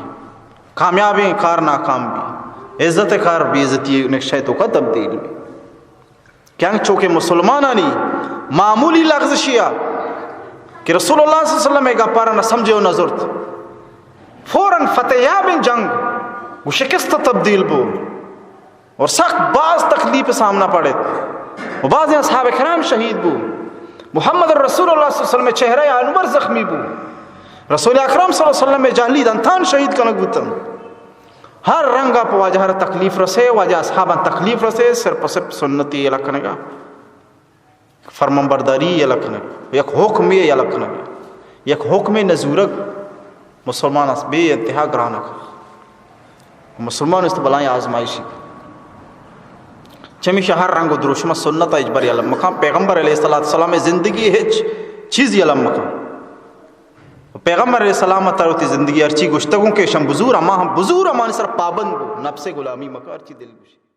کامیابیں کار ناکام بی، عزت کار بے عزتی نقشہ توکا تبدیل بی۔ کہ انچو کہ مسلمانانی معمولی لغزشی ء کہ رسول اللہ صلی اللہ علیہ وسلم ء گپارا نہ سمجھے و نہ زرت، فوراً فتح یابیں جنگ و شکست تبدیل بو اور سخت باز تکلیف سامنا پڑت و بعض اصحاب کرام شہید بو۔ محمد رسول اللہ صلی اللہ علیہ وسلم چہرہ انور زخمی بو۔ رسول اکرم صلی اللہ علیہ وسلم جہلی دنتان شہید کنگ بوتن۔ ہر رنگا پہ واجہ را تکلیف رسے، واجہ اصحاباں تکلیف رسے، صرف و صرف سنتی یلہ کنگا، فرمان برداری یلہ کنگ، یک حکمے یلہ کنگ، یک حکمے نزورگ مسلمان است بے انتہا گرانگ۔ مسلمان است بلائیں آزمائشی۔ چمیشہ ہر رنگ و دروشم سنت اجبر یلہ مکان، پیغمبر علیہ الصلوۃ والسلام زندگی ہچ چیز یلہ مکان۔ پیغمبر علیہ السلام تر وتی زندگی ہرچی گشتگوں کہ شم بزور، اما ہم بزور، امانی سر پابند بو، نفس غلامی مکا، ہرچی دل گوشی۔